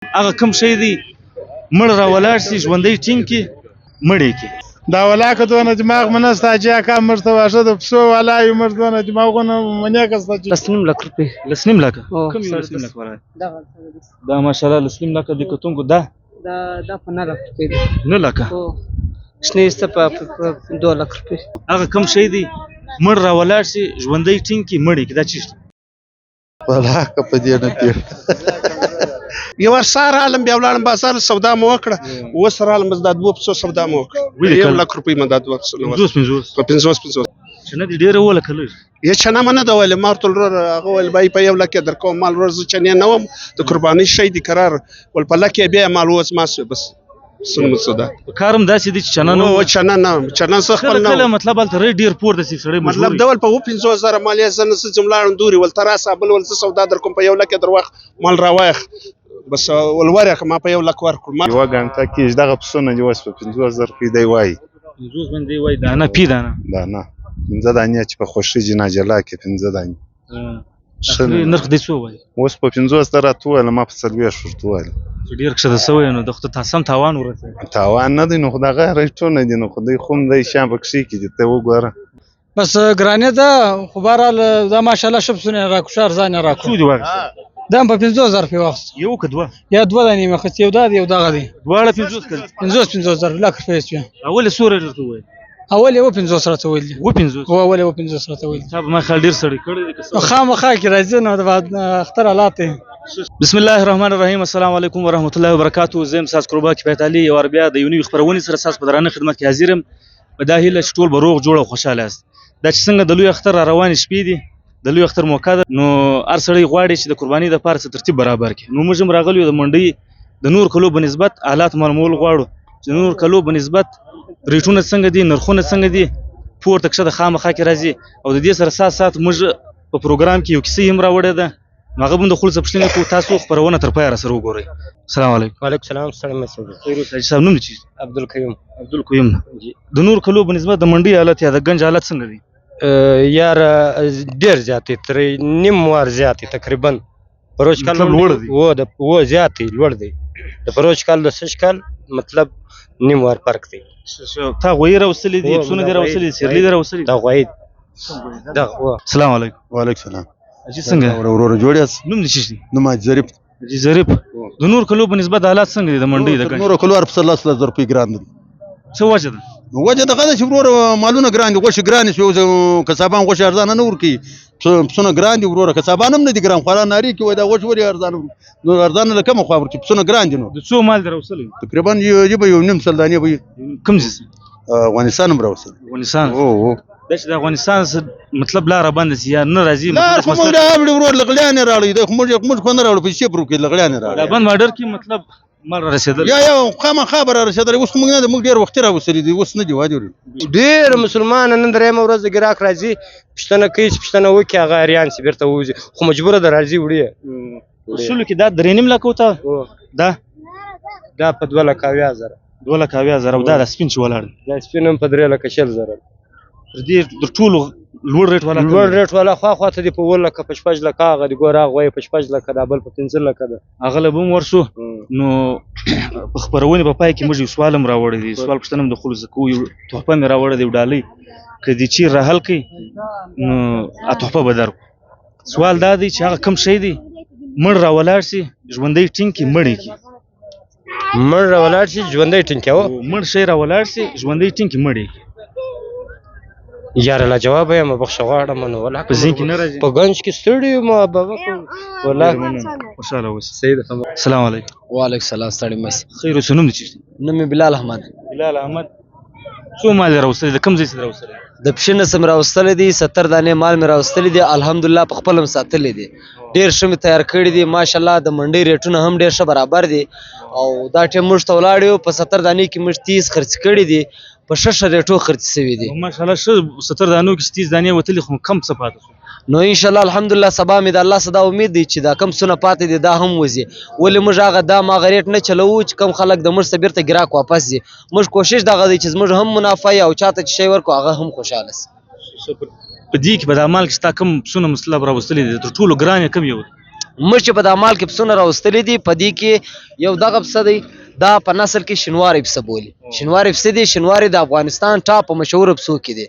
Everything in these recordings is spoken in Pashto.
هغه کوم شی دی مړ را ولاړ سي، ژوندی ټینګ کي، مړ یې کي. دا ولاکه دونه دماغ منسته حاجي اکا، موږ ته واښه د پسو والا یو، موږ دونه دماغونه منې که ستا چې 10.5 لک روپۍ. 10.5 لکه؟ او کوم یو 10.5 لک والا دا؟ ماشاءالله، 10.5 لکه د کتونکو دا. دا په 9 لک روپۍ دی. 9 لکه؟ او شنې سته په 2 لک روپۍ. هغه کوم شی دی مړ را ولاړ سي، ژوندی ټینګ کي، مړ یې کي؟ دا چیرته؟ ولاکه په دې نه پوهېږم. یو سهار رالم، بیا ولاړم بازار، سودا مو وکړه. اوس رالم، بس دا دوه پسو سودا مو وکړه. ویلې یو کله؟ لک روپۍ مې دا دوه پسو. 50 50؟ په 50 50. چنه دې ډېره وله که لږ؟ یې چنه مې نه ده ویلې. ما ورته ورور هغه ویل بای په 1 لک یې در کوم. مال ورور زه چنې نه وم، د قربانۍ شی دی قرار ول په لک یې بیا مال اوس ما سو بس سونه مو سودا. په کارم داسې دي چې چنه نه و چنه نه، چنه زه کله خپل نه کله وم. مطلب هلته ریټ ډېر پورته سي، سړی مجبور مطلب وي. ډول په 55,000 مال یې زه نه څه ځم لاړم دوري ول تراسه بل ول زه سودا در کوم په 1 لک یې در واخ مال راوایخ بس ول ورکه ما په 1 لک ورکړ ما. یوه ګنټه کېږي. دغه پسونه دي اوس په 50,000 روپۍ دی وایي. 50 باندې وایي، دانه پی دانه؟ دا نه، پنځه دانې چې په خوښي جنا جلا کې پنځه دانې. ښه. اخري نرخ دی څو وایي؟ اوس په 50 ته راته وویل، ما په 40 ورته وویل. چې ډېر کښته سوی نو د خو ته سم تاوان ورسوي. تاوان نه دی نو، خو دغه ریټونه دي نو، خو دی خوم دی شیان پکښې کې دي، ته وګوره. بس ګرانې ده، خو بهرحال دا ماشاءالله ښه پسونه یې راکړو، ښه ارزان یې راکړو. څو دي واخیستل؟ دا هم په 50,000 روپۍ واخیست. یو که دوه؟ یا دوه دانې مې اخیستې، یو دا دی، یو دغه دی. دواړه 50 کړه؟ 50 50,000 لک روپۍ شوې. اول یې څو ریټ درته وویل؟ اول یې 57 راته ویل دي. 57؟ هو، اول یې 57 راته ویل دي. تا به ما خیال ډېر سړی کړی دی که څه؟ نو خامخا کې راځي نو د اختر حالات دی. بسم الله الرحمن الرحیم، السلام علیکم ورحمت الله وبرکاته. زه یم ساز کروبا کفایت علي، یو وار بیا د یو نوي خپرونې سره ستاسو په درانه خدمت کې حاضر یم، په دا هیله چې ټول به روغ جوړ او خوشحاله یاست. دا چې څنګه د لوی اختر را روانې شپې دي، د لوی اختر موقع ده، نو هر سړی غواړي چې د قربانۍ دپاره څه ترتیب برابر کړي. نو موږ هم راغلي یو د منډۍ د نور کلو په نسبت حالات معلومول غواړو چې د نور کلو په نسبت ریټونه څنګه دي، نرخونه څنګه دي، پورته کښته خامخا کې راځي. او د دې سره سات سات موږ په پروګرام کې یو کیسه هم راوړې ده، نو هغه به هم د خلکو څخه پوښتنه کوو. تاسو خپرونه تر پایه راسره وګورئ. السلام علیکم. وعلیکم سلام، ستړي مه شئ. خیر اوسې حاجي صاحب، نوم دې چی؟ عبدالقیوم. عبدالقیوم. جی. د نور کلو په نسبت د منډۍ حالت یا د ګنج حالت څنګه دی؟ یار ډیر زیات دی، تر نیم وار زیات دی تقریبا. پروچ کال مطلب لوړ دی؟ و د و زیات دی، لوړ دی. د پروچ کال د سږ کال مطلب نیم وار فرق دی. تا غویی راوستلي دي؟ هو، پسونه دا دي راوستلي دي؟ غویی. سیرلي دي راوستلي دي؟ دا غویی دا و. السلام علیکم. وعلیکم سلام. حاجي څنګه؟ ورور جوړ یاست؟ نوم دې څه دی؟ نوم حاجي ظریف. حاجي ظریف، د نور کلو په نسبت حالات څنګه دي د منډۍ د ګنج؟ نورو کلو هر پسه لس لس زره روپۍ ګران دی. څه وجه ده؟ نو وجه دغه ده چې ورور مالونه ګران دي، غوښې ګرانې شوې، اوس کسابان غوښې ارزانه نه ورکوي، پسونه ګران دي وروره. کسابان هم نه دي ګران، خورا نارې کوي دا غوښې ولې ارزانه؟ نو ارزانه له کومه خوا ورکوي؟ پسونه ګران دي نو. د څو مال دې راوستلی؟ تقریبا یو به 1.5 سل دانې به وي. کوم ځای څخه؟ افغانستان هم راوستلی. افغانستان؟ هو هو. دا چې د افغانستان څخه مطلب لاره بنده سي یا نه راځي؟ لار خو موږ راوړي ورور، لغلیان یې راوړي دی، خو موږ خو نه راوړو، پیسې پر ورکوي، لغلیان یې دا راوړي. بند بارډر کې مطلب مال را رسېدل؟ یا یا، خامخا به را رسېدلی. اوس خو موږ نه دی، موږ ډېر وختي راوستلي دي، اوس نه دي وادي ورور. ډېر مسلمان نن درېیمه ورځ د ګراک راځي، پوښتنه کوي، چې پوښتنه وکړي هغه اریان چې بېرته ووځي، خو مجبوره ده راځي وړي یې. اصولو کې دا 3.5 لکه وته؟ دا؟ دا په 2,70,000. 2,70,000. او دا د سپین چې ولاړ دی؟ دا سپین هم په 3,20,000. تر دې تر ټولو لوړ ریټ والا کوم لوړ دی؟ ریټ والا خوا خواته دی په 7 لکه، په 6 لکه هغه دی، ګوره هغه وایي په 6 لکه، دا بل په 5 لکه ده. هغه له به هم ورشو. نو په خپرونې په پای کې موږ یو سوال هم راوړی دی، سوال پوښتنه هم د خلکو څخه کوو. یو تحفه مې راوړی دی، یو ډالۍ، که دې چېرې راحل کړي نو تحفه به درکړو. سوال دا دی چې هغه کوم شی دی مړ را ولاړ سي، ژوندی ټینګ کړي، مړ یې کړي؟ مړ را ولاړ شي، ژوندی ټینګ کړي، هو. مړ شی را ولاړ سي، ژوندی ټینګ کړي، مړ یې کړي. یاره لا جواب یم، بخښه غواړم نو ولا. په ذهن کې نه راځي؟ په ګنج کې ستړي یم بابا، ولا. ډېر مننه، خوشحاله اوسئ. صحیح ده. السلام علیکم. وعلیکم سلام، ستړي مه شئ. خیر اوسې، نوم دې چېرته؟ نوم مې بلال احمد. بلال احمد، څو مال دې راوستلی؟ د کوم ځای څخه راوستلی؟ د پښین څخه مې راوستلی دی، 70 دانې مال مې راوستلی دی، الحمدلله په خپل هم ساتلی دی، ډېر ښه مې تیار کړي دي ماشاءالله. د منډۍ ریټونه هم ډېر ښه برابر دي، او دا ټیم موږ ته ولاړ یو، په 70 دانې کې موږ تیز خرڅ کړي دي، په ښه ښه ریټو خرڅ شوي دي. ماشاءالله، ښه 70 دانو کې 30 دانې وتلي، خو کم څه پاتې شو. نو انشاءالله الحمدلله سبا مې د الله صدا امید دی چې دا کم څونه پاتې دي دا هم وځي. ولې موږ هغه دا ما ریټ نه چلوو چې کم خلک د موږ څخه بیرته ګراک واپس ځي. موږ کوشش دغه دی چې زموږ هم منافع او چاته چې شی ورکړو هغه هم خوشحاله شي. په دې کې په دا مال کې ستا کوم پسونه مطلب راوستلي دي، تر ټولو ګران یې کوم یو دی؟ موږ چې په دا مال کې پسونه راوستلي دي، په دې کې یو دغه پسه دی، دا په نسل کې شینواری پسه بولي. شینواری پسه دی، شینواری د افغانستان ټاپ په مشهور پسو کې دی.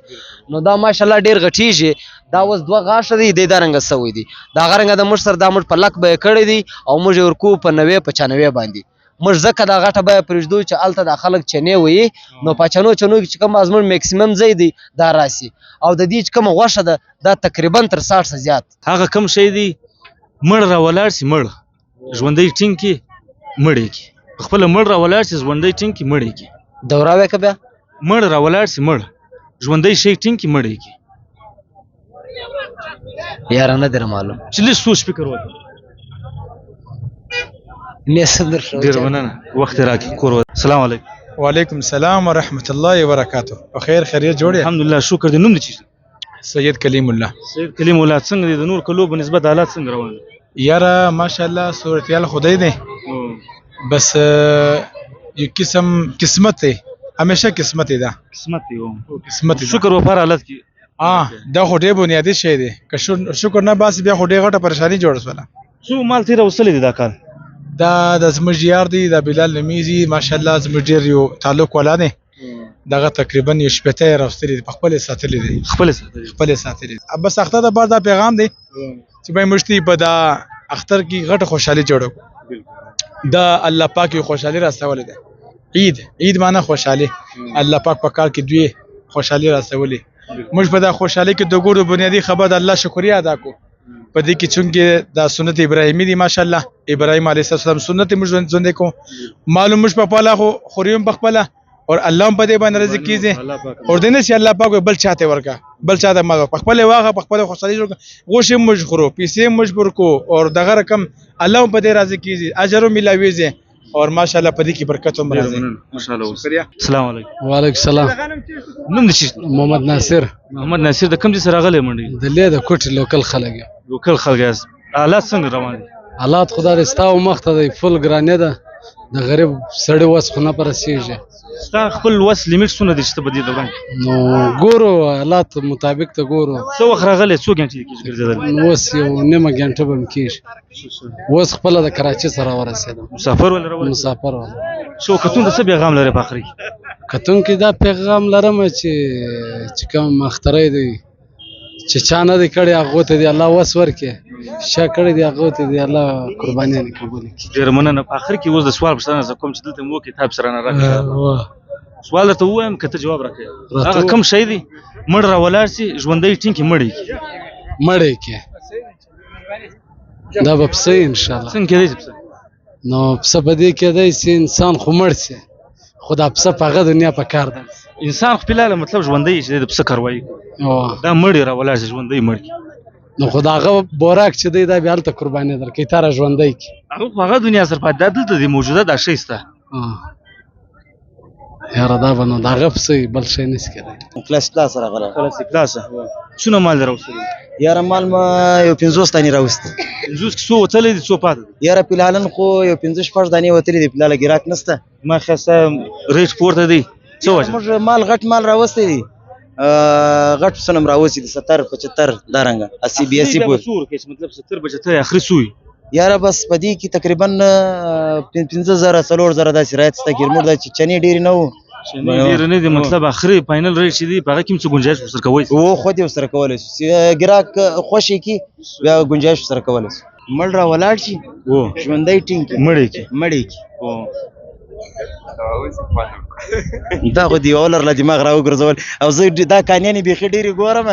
نو دا ماشاءالله ډېر غټیږي. دا اوس دوه غاښه دی، دی دا رنګه سوی دی. دا هغه رنګه د موږ سره دا موږ په لک بیه کړی دی او موږ یې ورکوو په 90 95 باندې. موږ ځکه دا غټه بیه پرېږدو چې هلته دا خلک چنې وهي، نو په چنو چنو کې چې کوم زموږ میکسیمم ځای دی دا راسي. او د دې چې کومه غوښه ده دا تقریبا تر 60 څخه زیات. هغه کم شی دی مړ را ولاړ سي، مړ ژوندی ټینګ کي مړ یې کي، په خپله مړ را ولاړ سي ژوندی ټینګ کي مړ یې کي. دوره وایه که بیا؟ مړ را ولاړ سي، مړ ژوندی شی ټینګ کي مړ یې کي. یاره نه دی معلوم. چې لږ سوچ فکر وکړه. نه سم درته ډېره مننه، وخت یې راکړي. کور ودان. السلام علیکم. وعلیکم السلام ورحمت الله وبرکاته. په خیر خیریت جوړ یې؟ الحمدلله شکر دی. نوم دې څه؟ سید کلیم الله. سید کلیم الله، څنګه دی د نور کلو په نسبت حالات څنګه روان دي؟ یاره ماشاءالله صورتحال خدای دی، بس یو قسم قسمت دی، همیشه قسمت دی، دا قسمت دی. قسمت دی. شکر وفار حالت کې. دا خو ډېر بنیادي شی دی، که شکر نه باسي بیا خو ډېر غټه پریشاني جوړه سوله. څو مال تېر راوستلی دی دا کال؟ دا د زموږ یار دی، دا بلال نومېږي، ماشاءالله زموږ ډېر یو تعلق والا دی. دغه تقریبا یو 60 یې راوستلي دي، په خپل یې ساتلي دي. خپل یې ساتلي دي. خپل یې ساتلي دي. بس اختر د بار دا پیغام دی چې باید موږ ته په دا اختر کې غټه خوشحالي جوړه کړو. دا الله پاک یو خوشحالي راستولې ده. عید، عید معنی خوشحالي. الله پاک په کال کې دوی خوشحالي راستولې. موږ په دا خوشحالي کې د ګورو بنیادي خبر د الله شکریا ادا کړو. په دې کې چونکې دا سنت ابراهیمي دی، ماشاءالله ابراهیم علیه السلام سنت موږ ژوندی کوو. معلوم موږ په خپله خو خوري هم په خپله، او الله هم په دې باندې راضي کېږي. او دې نه چې الله پاک بل چاته ورکا، بل چاته مال په خپله واغه، په خپله خوشحالي جوړ کړه. غوښې هم موږ خورو، پیسې هم موږ ورکو، او دغه رقم الله هم په دې راضي کېږي، اجر هم ملاویږي، او ماشاءالله په دې کې برکت هم راځي. ماشاءالله. شکریه. السلام علیکم. وعلیکم السلام. نوم دې څه؟ محمد ناصر. محمد ناصر، د کوم ځای سره راغلی منډي؟ د لې د کوټې لوکل خلک یم. لوکل خلک یاست. حالات څنګه روان دي؟ حالات خدای دې ستا مخته دی، فل ګراني ده، د غریب سړي وس خو نه پر رسېږي. ستا خپل وس لیمیټ څونه دی چې ته په دې دوران کې؟ نو ګورو حالات مطابق ته ګورو. څه وخت راغلی، څو ګنټې کېږي ګرځېدلی؟ نو اوس یو نیمه ګنټه به مې کېږي. اوس خپله د کراچۍ سره ورسېدم. مسافر ولې راورسېدم؟ مسافر ولې. څو کتونکو ته څه پیغام لرې په اخري کې؟ کتونکي دا پیغام لرم چې کوم اختری دی چې چا نه دی کړی هغو ته دې الله وس ورکړي، چې چا کړی دی هغو ته دې الله قربانیانې قبولې کړي. ډېره مننه. په اخر کې اوس د سوال پوښتنه زه کوم چې دلته مې وکړي، تا پسې رانه راکړه. سوال درته ووایم که ته جواب راکړې؟ راته هغه کوم شی دی مړ را ولاړ سي ژوندی ټینګ کړي مړ یې کړي؟ مړ یې کړي دا به پسه وي انشاءالله. څنګه کېدای شي پسه؟ نو پسه په دې کېدای شي انسان خو مړ شي، خو دا پسه په هغه دنیا په کار ده. انسان خو پلاله مطلب ژوندی چې د پسه کاروایی کوي، دا مړ یې را ولاړ شي ژوندی مړ کړي. نو خو د هغه بوراک چې دی دا بیا هلته قرباني درکوي، تا را ژوندی کړي. هغه خو هغه دنیا سره پاتې، دا دلته دی موجوده دا شی سته. یاره دا به نو د هغه پسه وي، بل شی نه شي کېدای. کلاس پلاس راغلی. کلاس پلاس. څونه مال دې راوستلی؟ یاره مال ما یو 50 دانې راوستي. 50 کې څو وتلی دي، څو پاتې دي؟ یاره فلحالن خو یو 5-6 دانې وتلي دي، فلحال ګراک نشته. ما خیال ستا ریټ پورته دی، څه وجه؟ موږ مال غټ مال راوستی دی، غټ پسونه هم راوستي دي، 70 75 دا رنګه، 80 82 بیا به پورې. څو ورکوې چې مطلب 70 75 اخري څو وي؟ یاره بس په دې کې تقریباً 5000 4000 داسې رایت شته. کې موږ دا چې چنې ډېرې نه وو. چنې ډېرې نه دي، مطلب اخري فاینل ریټ چې دی په هغه کې هم څه ګنجایش ورسره کوئ؟ هو، خو دې ورسره کولی شو چې ګراک خوښ یې کړي بیا ګنجایش ورسره کولی شو. مړ را ولاړ شي، ژوندی ټینګ کړي، مړ یې کړي. مړ یې کړي. دا خو دې اولر له دماغ راوګرځول، او زه دا کانیانې بیخي ډېرې ګورم،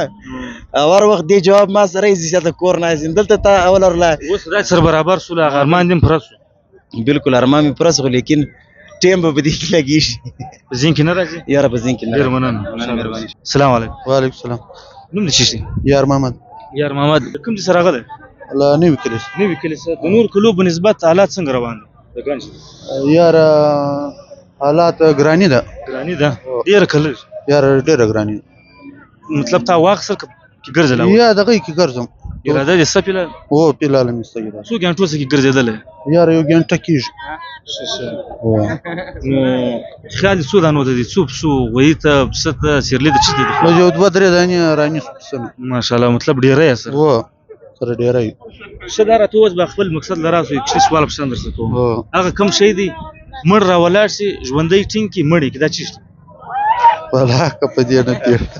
او هر وخت دې جواب ما سره یې چې ته کور نه ځم، دلته تا اولر له اوس دا سره برابر سول، هغه ارمان دې هم پوره سو. بالکل ارمان مې پوره سو، خو لیکن ټیم به په دې کې لګېږي. په ذهن کې نه راځي؟ یاره په ذهن کې نه ډېر راځي. مننه. مننه، مهرباني. السلام علیکم. وعلیکم السلام. نوم دې څه شي؟ یار محمد. یار محمد، کوم ځای سره راغلی؟ له نوي کلي څخه. نوي کلي څخه. د نور کلو په نسبت حالات څنګه روان دي؟ د ګنج. یاره حالات ګراني ده. ګراني ده؟ ډېره که لږ؟ یاره ډېره ګراني ده. مطلب تا واخیستل که کې ګرځېدل اول؟ یا دغه کې ګرځم. اراده دې څه پیلال؟ هو پیلال مې سته اراده. څو ګنټو څخه کې ګرځېدلی؟ یاره یو ګنټه کېږي. نو خیال دې څو دانو ته دي؟ څو پسو غویي ته، پسه ته، سیرلي ته، څه ته دي؟ یو دوه درې دانې رانیسو پسونه. ماشاءالله، مطلب ډېری یې سره. هو. سره ډیری. ښه، دا راته ووایه، به خپل مقصد له راسو، یو کوچنی سوال پوښتنه درڅخه کوم. هغه کوم شی دی مړ را ولاړ شي، ژوندی ټینګ کړي، مړ یې کړي، دا څه شی دی؟ ولا که په دې نه پوهېږم.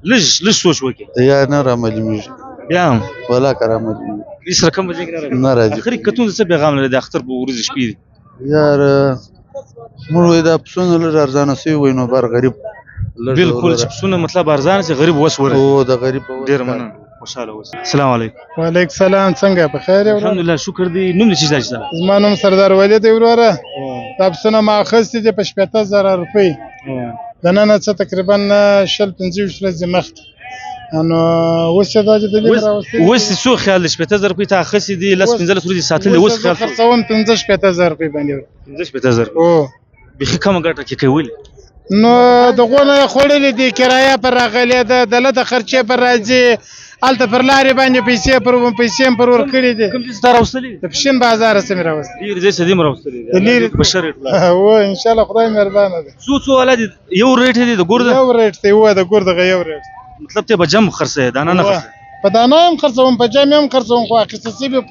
لږ لږ سوچ وکړي. یا نه را معلومېږي. بیا هم؟ ولا که را معلومېږي. هېڅ رقم به ذهن کې نه راځي؟ نه راځي. اخري کتون څه پیغام لري؟ د اختر په ورځې شپې دي. یار، موږ وایو دا پسونه لږ ارزانه سوي وای نو بر غریب لږ. بالکل، چې پسونه مطلب ارزانه شي، غریب وس ورسي. هو، د غریب په وس. ډېر مننه، خوشحاله اوسئ. السلام علیکم. وعلیکم سلام، څنګه، په خیر یې وروره؟ الحمدلله، شکر دی. نوم دې څه دی صاحب؟ زما نوم سردار ولي دی وروره. دا پسونه ما اخیستي دي په 60,000 روپۍ، د ننه څه تقریبا 20 25 ورځې مخکې. نو اوس چې دا چې د دې راوستي. اوس څو خیال دی؟ 60,000 روپۍ ته اخیستي دي، 10 15 ورځې ساتلي، اوس خیال؟ خرڅوم 65,000 روپۍ باندې. 65,000؟ او بیخي کمه ګټه کې کوي، ولې؟ نو دغونه یې خوړلي دي، کرایه پر راغلې ده، دلته خرچې پر راځي، هلته پر لارې باندې پیسې پر پیسې هم پر ورکړي دي. کوم ځای ته راوستلي؟ د پښین بازار څخه مې راوستلي. لرې ځای څخه دې هم راوستلي دي؟ د لرې. په ښه ریټ ولاړ. هو، انشاءالله، خدای مهربانه دی. څو څو والا دي؟ یو ریټ دی د ګور ده؟ یو ریټ دی، هو، د ګور دغه یو ریټ. مطلب ته به جم خرڅوې، دانه نه خرڅوې؟ په دانه هم خرڅوم، په جم هم خرڅوم، خو اخیستل شوي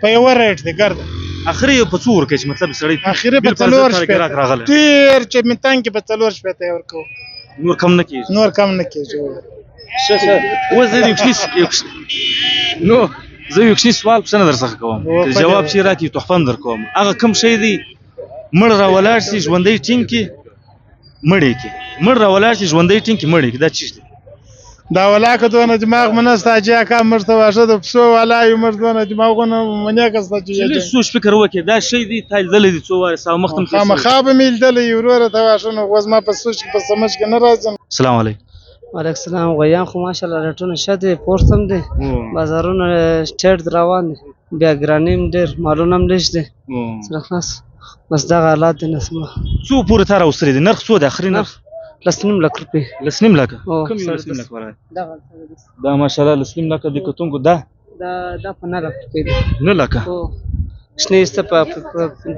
په یوه ریټ دی ګرده. اخري په څو ورکوې چې مطلب سړی اخري په بل پر څلور ضد شپېته. ګراک راغلی. ډېر چې مې تنګ کې په 64 یې ورکوم. نور کم نه کېږي؟ نور کم نه کېږي. ښه ښه، اوس زه یو کوچنی یو کوچنی نو زه یو کوچنی سوال پوښتنه درڅخه کوم، که جواب چې راکړي تحفه هم درکوم. هغه کوم شی دی مړ را ولاړ شي، ژوندی ټینګ کړي، مړ یې کړي؟ مړ را ولاړ شي، ژوندی ټینګ کړي، مړ یې کړي، دا څه شی دی؟ دا ولاکه دونه دماغ مې نشته حاجي اکا، موږ ته واښه د پسو والا یو، موږ دونه دماغونه منې که سته چې لږ سوچ فکر وکړې. دا شی دی تا لیدلی دی څو وارې، ستا مخ ته هم تېر شوی. خامخا به مې لیدلی وي وروره، ته واښه نو اوس زما په سوچ کې په سمج کې نه راځم. السلام علیکم. وعلیکم السلام. غویان خو ماشاءالله ریټونه ښه دي، پورته هم دي، بازارونه ټیټ روان دي، بیا ګراني هم ډېر، مالونه هم لږ دي، سره خلاص بس دغه حالات دي. نسمه څو پورې تا راوستلی دی؟ نرخ څو دی اخري نرخ؟ 10.5 لک روپۍ. 10.5 لکه؟ هو. کوم یو 10.5 لک ورغی؟ دغه. دا ماشاءالله 10.5 لکه دی کتونکو دا. دا په 9 لک روپۍ دی. 9 لکه؟ هو، شنې ایسته په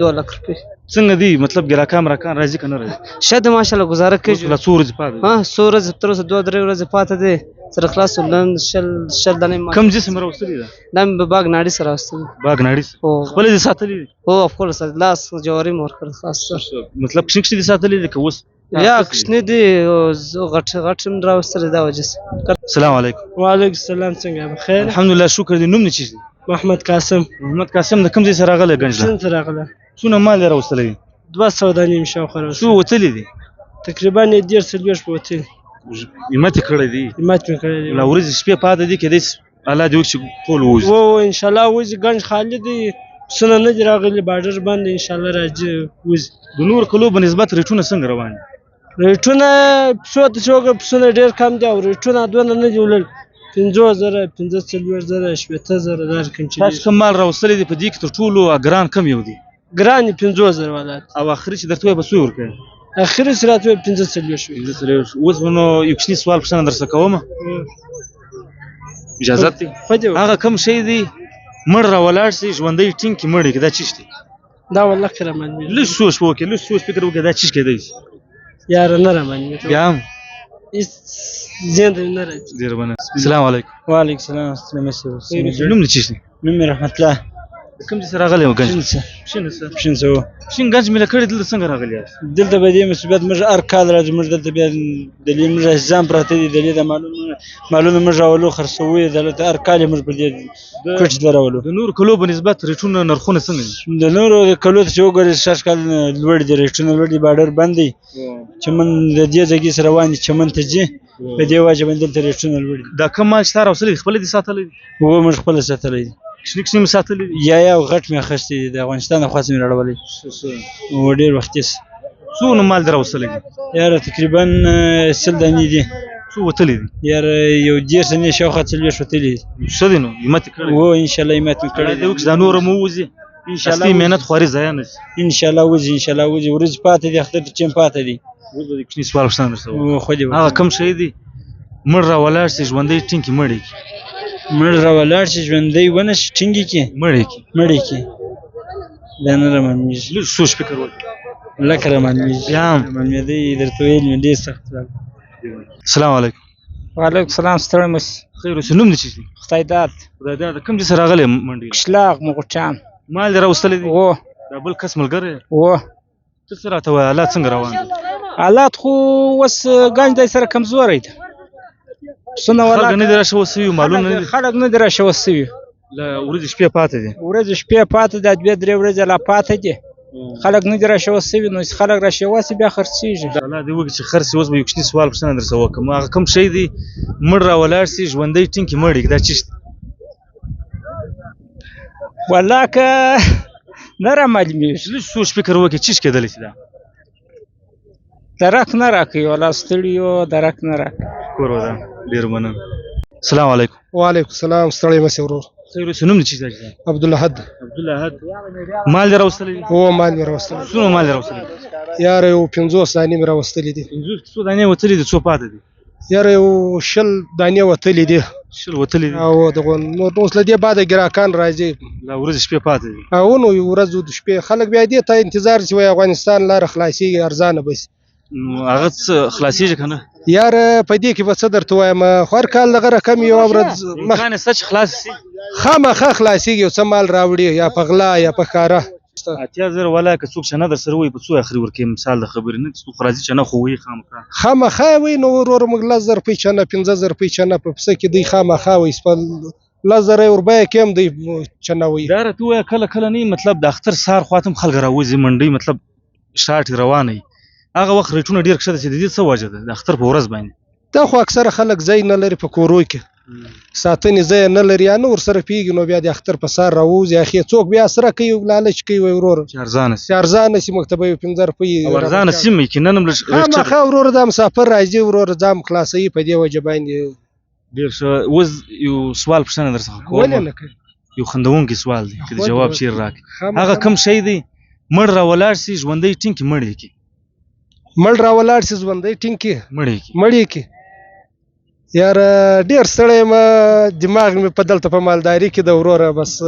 2 لک روپۍ. څنګه دی مطلب ګراکان راکان راځي که نه راځي؟ ښه دی ماشاءالله، ګزاره کوي. لا څو ورځې پاتې دي؟ ها، څو ورځې؟ تر اوسه 2 درې ورځې پاتې دي، سره خلاص شول. نن 20 دانې ما. کوم جسم راوستلی ده؟ دا مې په باغ ناړي سره راوستلی. باغ ناړي؟ هو. خپله دې ساتلی دی؟ هو، خپله ساتلی، لاس جواري مې ورکړ خلاص. مطلب کوچني کوچني دې ساتلی دی که اوس؟ یا کوچني دي، غټ غټ هم راوستلی دا وجه. السلام علیکم. وعلیکم السلام، څنګه، بخیر؟ الحمدلله، شکر دی. نوم دې څه دی؟ محمد قاسم. محمد قاسم، د کوم ځای سره راغلی ګنج؟ پښین څخه راغلی. څونه مال یې راوستلی دی؟ 200 دانې مې شاوخوا راوستلی. څو وتلي دي؟ تقریبا یې 30 40 په وتلي. همت یې کړی دی؟ همت مې کړی دی. لا ورځې شپې پاتې دي، کېدای شي الله دې وکړي چې ټول ووځي. هو، انشاءالله وځي. ګنج خالي دی، پسونه نه دي راغلي، باډر بند، انشاءالله راځي، وځي. د نور کلو په نسبت ریټونه څنګه روان دي؟ ریټونه پسو ته چې وګورې پسونه ډېر کم دي او ریټونه دونه نه دي وړل، 50,000، 45,000، 60,000، دا رقم چې. تاسو کوم مال راوستلی دی، په دې کې تر ټولو ګران کوم یو دی؟ ګران یې 50,000 والا دی. او اخري چې درته وایي به څو ورکوې؟ اخري چې راته وایي 45 وي. 45. اوس به نو یو کوچنی سوال پوښتنه درڅخه کوم، اجازت دی؟ هغه کوم شی دی مړ را ولاړ شي، ژوندی ټینګ کړي، مړ یې کړي، دا څه شی دی؟ دا والله که رامعلومېږي. لږ سوچ وکړې، لږ سوچ فکر وکړې، دا څه شی کېدای شي؟ یاره نه رامعلومېږي. بیا هم؟ هېڅ ذهن ته مې نه راځي. ډېر مننه. السلام علیکم. وعلیکم السلام. السلام. نوم دې څه شی دی؟ نوم مې رحمت الله. د کوم ځای څخه راغلی یې ګنج؟ پښین څه؟ پښین څه، هو. پښین ګنج مې له کړې، دلته څنګه راغلی یاست؟ دلته به دې مصیبت موږ هر کال راځو، موږ دلته بیا د دې موږ عزیزان پراته دي، د دې د مالونو موږ راولو، خرڅوو یې دلته، هر کال یې موږ پر دې کوټ درولو. د نورو کلو په نسبت ریټونه نرخونه څنګه دي؟ د نورو کلو ته چې وګورې سږ کال لوړ دي ریټونه، لوړ دي، باډر بند دی، چمن د دې ځای سره روان دي، چمن ته ځي، په دې وجه باندې دلته ریټونه لوړ دي. دا کوم مال چې تا راوستلی دی خپله دې ساتلی دی؟ هو، موږ خپله ساتلی دی. کوچني کوچني مې ساتلي دي؟ یا غټ مې اخیستی دی، د افغانستان له خوا څخه مې راوړلی و، ډېر وختي سه. څونه مال دې راوستلی دی؟ یاره تقریبا 20 دانې دي. څو وتلي دي؟ یاره یو 30 دانې، شاوخوا 40 وتلي دي. ښه دی نو، همت یې کړی. هو، انشاءالله همت مې کړی. الله دې وکړي چې دا نور هم ووځي. انشاءالله. اصلي محنت خواري ضایع نه شي. انشاءالله وځي، انشاءالله وځي. ورځې پاتې دي، اختر ته ټیم پاتې دی. اوس به د کوچني سوال پوښتنه درڅخه وکړم. خو دې وکړه. هغه کوم شی دی مړ را ولاړ شي، ژوندی ټینګ کړي، مړ یې کړي؟ مړ را ولاړ شي، ژوندی ونه شي، ټینګ یې کړي، مړ یې کړي. مړ یې کړي، دا نه رامعلومېږي. لږ سوچ فکر وکړه. لکه رامعلومېږي. بیا هم؟ رامعلومېدی، درته ویل مې ډېر سخت سوال. السلام علیکم. وعلیکم سلام، ستړی مه شې. خیر اوسې. نوم دې څه دی؟ خدای داد. خدای داد، کوم ځای سره راغلی منډې؟ کشلاغ مغوټیان. مال دې راوستلی دی؟ هو. دا بل کس ملګری؟ هو. ته څه راته وایې، حالات څنګه روان دي؟ حالات خو اوس ګنج دی سره کمزوری دی. پسونه ولاکه خلک نه دي راشوه سوي، مالونه نه دي. خلک نه دي راشوه سوي. له ورځې شپې پاتې دي. ورځې شپې پاتې دي، دوې درې ورځې لا پاتې دي. خلک نه دي راشوه سوي، نو چې خلک راشوه سي بیا خرڅېږي. الله دې وکړي چې خرڅ اوس به یو کوچني سوال پوښتنه درڅخه وکړم. هغه کوم شی دی مړ را ولاړ سي ژوندی ټینګ کي مړ یې، دا څه شی دی؟ والله که نه را معلومېږي. لږ سوچ فکر وکړي، څه شی کېدلی شي دا؟ درک نه راکوي، والله ستړي یو، درک نه راکوي. کور ودان، ډېر مننه. السلام علیکم. وعلیکم السلام، ستړی مه شې ورور. خیر اوسې. نوم دې څه دی؟ عبدالاحد. عبدالاحد، مال دې راوستلی دی؟ هو، مال مې راوستلی. څومره مال دې راوستلی دی؟ یاره یو 50 دانې مې راوستلې دي. 50 څو دانې وتلې دي، څو پاتې دي؟ یاره یو 20 دانې وتلې دي. 20 وتلې دي. او دغه نور اوس له دې بعده ګراکان راځي. لا ورځې شپې پاتې دي. او نو یو ورځ د شپې خلک بیا دې ته انتظار چې وایي افغانستان لاره خلاصېږي، ارزانه به شي. نو هغه څه خلاصېږي که نه؟ یاره په دې کې به څه درته وایم، خو هر کال دغه رقم یوه ورځ امکان یې شته چې خلاص شي؟ خامخا خلاصېږي، یو څه مال راوړي، یا په غلا یا په ښکاره. 80,000 والا که څوک چنه در سره وي په څو اخري ورکوي؟ مثال د خبرې نه چې څوک راځي چنه خو وي خامخا. خامخا وي نو ورور موږ 10,000 روپۍ چنه، 5,000 روپۍ چنه په پسه کې دی خامخا وي، په 10,000 یې وربیه کې هم دی چنه وي. دا راته ووایه کله کله نه مطلب د اختر سهار خواته هم خلک راوځي منډۍ، مطلب شاټې روانه وي، هغه وخت ریټونه ډېر کښته شي، د دې څه وجه ده د اختر په ورځ باندې؟ دا خو اکثره خلک ځای نه لري په کورو کې، ساتنې ځای نه لري، یا نه ورسره پیږي، نو بیا د اختر په سهار راووځي، اخې څوک بیا سره کوي لالچ کوي، وایي ورور چې ارزانه شي، چې ارزانه شي موږ ته به یو 5 روپۍ او ارزانه سیمه کې نن هم لږ ریټ خامخا ورور دا مسافر راځي ورور ځان خلاصوي په دې وجه باندې. ډېر ښه. اوس یو سوال پوښتنه در څخه کوم. ولې نه کوي؟ یو خندوونکی سوال دی که د جواب چیرې راکړي. هغه کوم شی دی مړ را ولاړ شي ژوندی ټینګ کي مړ یې کړي؟ مړ را ولاړ شي ژوندی ټینګ کي مړ یې کړي. مړ یې کړي. یاره ډېر ستړی یم، دماغ مې په دلته په مالداري کې ده وروره، بس.